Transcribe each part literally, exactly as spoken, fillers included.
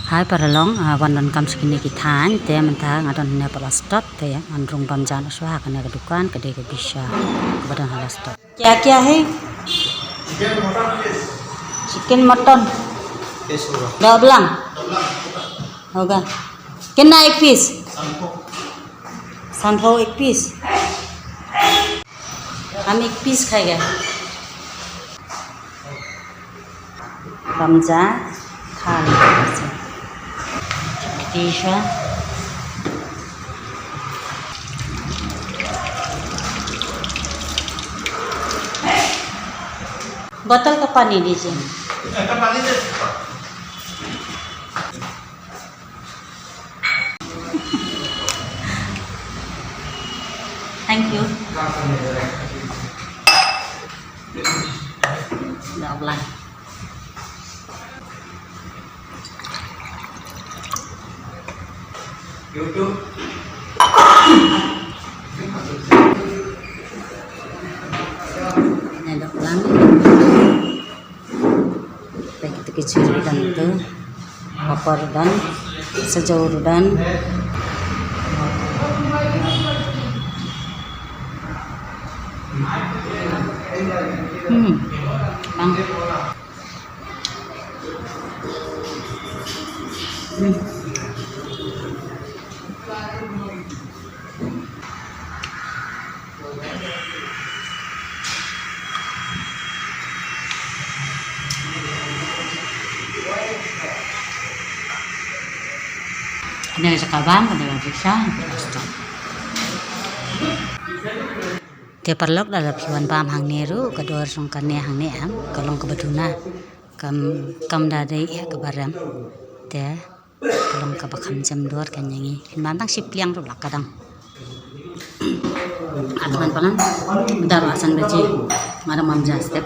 Hai paralok, ah, wan donkam sha kine ki thaiñ, te mynta nga don hangne ha la stot, te ngan rung bam ja noh shuwa ha kane ka dukan, ka dei ka Bisha, kaba don ha la stot. क्या क्या है? चिकन मटन। Doh blang. होगा। कितना एक पीस? San phew एक पीस। हम एक पीस खाएगा। Bam ja, kha leh. Kti shuwa. Bottle ka pani diji. Thank you. Doh blang. Nai doh blang. Te kita ki chili dan tu. Papar dan. Sajaw dan. Hmm. Bang. Kane ka jaka bam, kane ka pisa, kane ka stop. Te paralok, lada phi wan bam hangne ruh, ka dor jong kane hangne em, ka long kaba duna. Kam, kam da dei ïa kaba rem. Te ka long kaba kham jem dor ka ïa ngi. Phin bam tang shi pliang ruh la ka dang. At ngan palan. Dar la san baje. Nga dang bam ja step.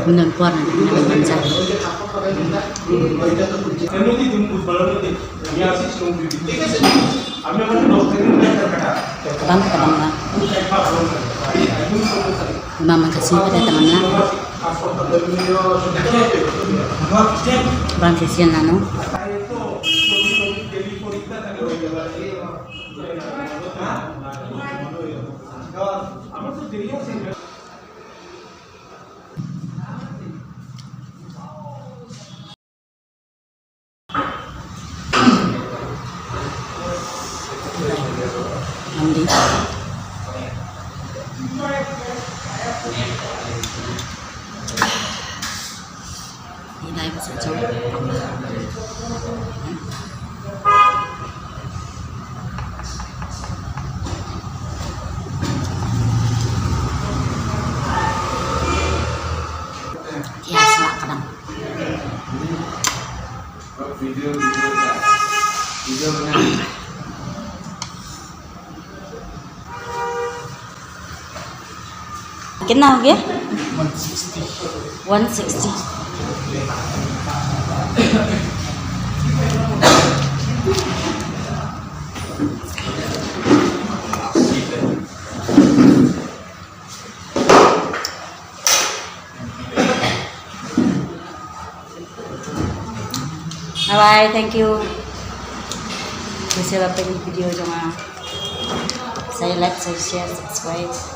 Mynta por ngan bam ja. Bam ka bam ba. Bam ka si pada tangan na. Bam sisian nano. Mandi. Ini dah pasal jauh. Yes, lah kadang. Video, video, video mana? कितना हो गया? One sixty. One sixty. Bye bye, thank you. Khublei shibun ïa ka video jong nga. Sa like, sa share, subscribe.